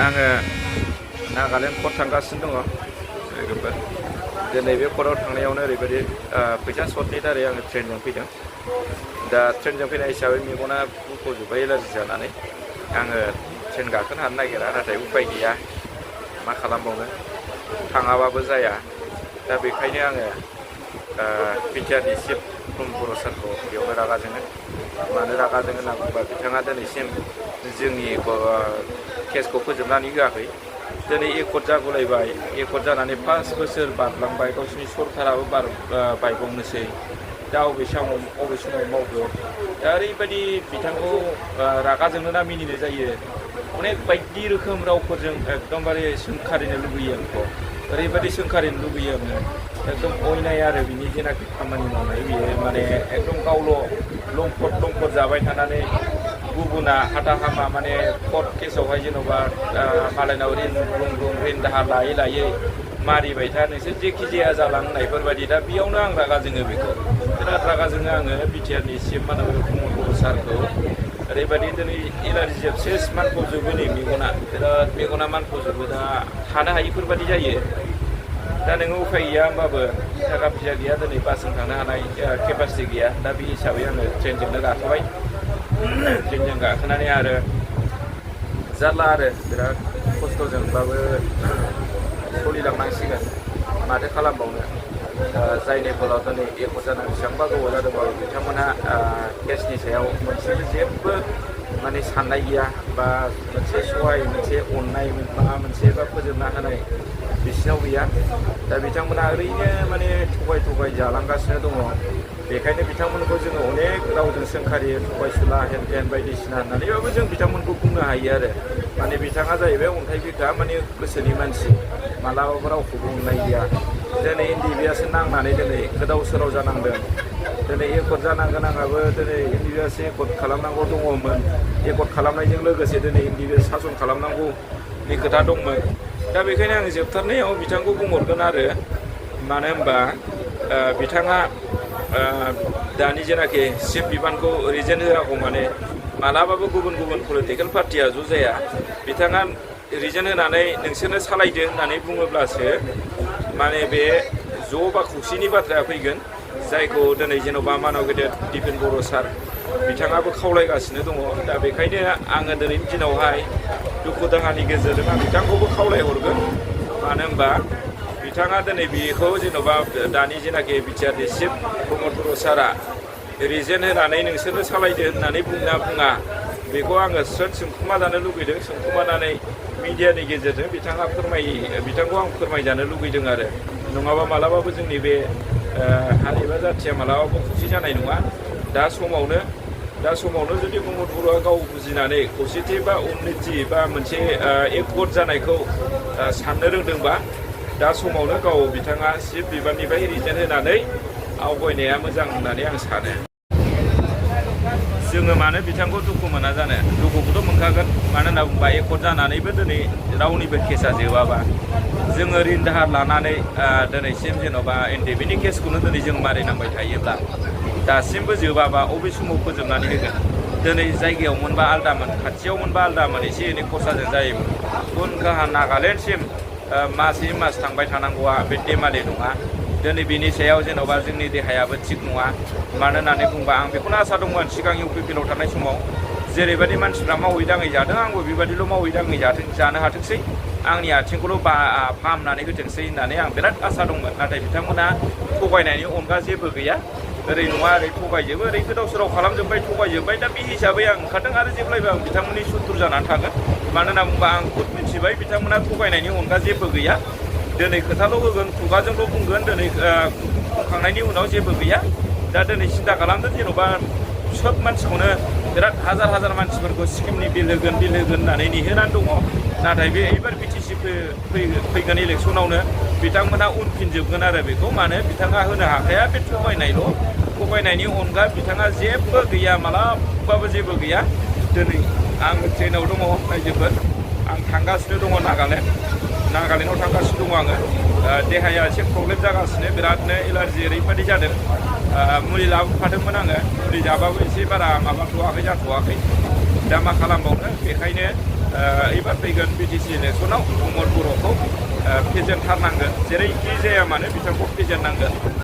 आङो नागालेण्ड कर्ट थांगासिनो दङ लोगोफोर। दिनै बे कर्टआव थांनायावनो ओरैबायदि फैसा सर्टनि दारै आङो ट्रेनजों फैदों। दा ट्रेनजों फैनाय हिसाबै मेगना बुंफबजोब्बाय एलार्जि जानानै आङो ट्रेन गाखोनो हानो नागिरा, नाथाय उपाय गैया मा खालामबावनो, थाङाबाबो जाया। दा बेखायनो आङो बिटिआरनि चिफ प्रमद बर' सारखौ बेयावनो रागा जोङो। मानो रागा जोङो होनना बुङोबा बिथाङा दिनैसिम जोंनि केसखौ फोजोबनानै होआखै। दिनै एकर्ट जागुलायबाय, एकर्ट जानानै 5 बोसोर बारलांबाय, गावसिनि सरकाराबो बायबावनोसै। दा अबे समाव मावगोन। दा ओरैबायदि बिथांखौ रागा जोंनो ना मिनिनो जायो। अनेक बायदि रोखोम रावफोरजों एकदमबारे सोंखारिनो लुबैयो आंखौ, ओरैबायदि सोंखारिनो लुबैयो आङो। एकदम अयनाय आरो बिनि जेनाखि खामानि मावनाय बियो माने एकदम गावल' लंपट जाबाय थानानै गुबुना हाथा हामा माने कर्ट केसावहाय जेन'बा मालायनाव रिन दाहार लायै मारिबाय था, नोंसोर जेखि जाया जालां होननायफोरबायदि। दा बेयावनो आं रागा जोङो, बेखौ बिराद रागा जोङो आङो बिटिआरनि चिफ प्रमद बर' सारखौ। ओरैबायदि दिनै एलार्जिजों सेस मानखौजोबो, नै मेगना बिराद मेगना मानखौजोबो, दा थानो हायिफोरबायदि जायो। दा नोङो उफाय गैया, होमबाबो थाखा फैसा गैया, दिनै बासजों थांनो हानाय केपासिटि गैया। दा बे हिसाबै आङो ट्रेनजोंनो गाखोबाय। ट्रेनजों गाखोनानै आरो जारला आरो बिराद खस्थ'जोंबाबो सोलिलांनांसिगोन, माथो खालामबावनो। जायनि फलाव दिनै एकर्ट जानानै बेसेबांबा गोबाव जादोंबाबो बिथांमोनहा केसनि सायाव मोनसेबो जेबो माने साननाय गैया, बा मोनसे सहाय, मोनसे अननाय माबा मोनसे बा फोजोबना होनाय बिसिनाव गैया। दा बिथांमोना ओरैनो माने थगाय जालांगासिनो दङ। बेखायनो बिथांमोनखौ जोङो अनेक रावजों सोंखारियो, थगायसुला हेन टेन बायदिसिना होननानैबाबो जों बिथांमोनखौ बुंनो हायो आरो। माने बिथाङा जाहैबाय अन्थाइ बिखा, माने गोसोनि मानसि, मालाबाबो रावखौबो अननाय गैया। दिनै NDBS नांनानै दिनै गोदाव सोराव जानांदों। दिनै एकर्ट जानांगोन, आंहाबो दिनै NDBS एकर्ट खालामनांगौ दङमोन। एकर्ट खालामनायजों लोगोसे दिनै NDBS सासन खालामनांगौनि खोथा दंमोन। दा बेखायनो आं जोबथारनायाव बिथांखौ बुंहरगोन आरो, मानो होनबा बिथाङा दानि जेनाखि चिफ बिबानखौ रिजेन होआगौ माने मालाबाबो गुबुन पलिटिकेल पार्टिया ज' जाया। बिथाङा रिजेन होनानै नोंसोरनो सालायदो होननानै बुङोब्लासो माने बे ज' बा खौसेनि बाथ्राया फैगोन। जायखौ दिनै जेन'बा मानव गेदेर दिपेन बर' सार बिथाङाबो खावलायगासिनो दङ। दा बेखायनो आङो दिनैनि दिनावहाय दुखु दाहानि गेजेरजों आं बिथांखौबो खावलायहरगोन। मानो होनबा बिथाङा दिनै बेखौ जेन'बा दानि जेनाखि बिटिआरनि चिफ प्रमद बर' सारआ रिजेन होनानै नोंसोरनो सालायदो होननानै बुङा, बेखौ आङो स्रोद सोंखुमा जानो लुगैदों। सोंखुमानानै मिडियानि गेजेरजों बिथांखौ आं फोरमायजानो लुगैदों आरो। नङाबा मालाबाबो जोंनि बे हारि बा जाथिया मालाबाबो खौसे जानाय नङा। दा समावनो जुदि प्रमद बर'आ गाव बुजिनानै खौसेथि बा उन्नति बा मोनसे एकर्ट जानायखौ साननो रोंदोंबा, दा समावनो गाव बिथाङा चिफ बिबाननिफ्राय रिजेन होनानै आवगायनाया मोजां होननानै आं सानो। जोङो मानो बिथांखौ दुखु मोना जानो, दुखुखौथ' मोनखागोन। मानो होनना बुङोबा एकर्ट जानानैबो दिनै रावनिबो केसा जोबाबा, जोङो रिन दाहार लानानै दिनैसिम जेन'बा NDBनि केसखौनो दिनै जों मारिनांबाय थायोब्ला, दासिमबो जोबाबा अबे समाव फोजोबनानै होगोन। दिनै जायगायाव मोनबा आलदामोन, खाथियाव मोनबा आलदामोन, एसे एनै खरसाजों जायोमोन। उनखाहा नागालेण्डसिम मास थांबाय थानांगौआ बे देमालि नङा। दिनै बेनि सायाव जेन'बा जोंनि देहायाबो थिग नङा। मानो होननानै बुंबा आं बेखौनो आसा दंमोन सिगां UPPL थानाय समाव, जेरैबायदि मानसिफ्रा मावै दाङै जादों, आंबो बेबायदिल' मावै दाङै जानो हाथोंसै, आंनि आथिंखौल' फाहामनानै होथोंसै होननानै आं बिराद आसा दंमोन। नाथाय बिथांमोना थगायनायनि अनगा जेबो गैया। ओरै नङा ओरै थगायजोबो, ओरै गोदाव सोराव खालामजोब्बाय, थगायजोब्बाय। दा बे हिसाबै आं ओंखारदों आरो जेब्लायबो आं बिथांमोननि सुथुर जानानै थागोन। मानो होनना बुङोबा आं खुद मिथिबाय बिथांमोना थगायनायनि अनगा जेबो गैया। दिनै खोथाल' होगोन, खुगाजोंल' बुंगोन, दिनै बुंखांनायनि उनाव जेबो गैया। दा दिनै सिन्था खालामदों जेन'बा सोब मानसिखौनो बिराद हाजार मानसिफोरखौ स्किमनि बिल होगोन होननानै नेहोनानै दङ। नाथाय बे एबार BTC फैगोन इलेक्सनावनो बिथांमोना उनफिनजोबगोन आरो बेखौ। मानो बिथाङा होनो हाखाया, बे थगायनायनि अनगा बिथाङा जेबो गैया, मालाबाबो जेबो गैया। दिनै आं ट्रेनाव दङ रायजोफोर, आं थांगासिनो दङ नागालेण्डआव थांगासिनो दङ आङो। देहाया एसे प्रब्लेम जागासिनो, बिरादनो एलार्जि ओरैबायदि जादों। मुलि लाबोफादोंमोन आङो, मुलि जाबाबो एसे बारा जाथ'वाखै। दा मा खालामबावनो बेखायनो एबार फैगोन बिटिसि इलेक्सनाव प्रमद बर'खौ फेजेनथारनांगोन जेरैखि जाया मानो बिथांखौ फेजेननांगोन।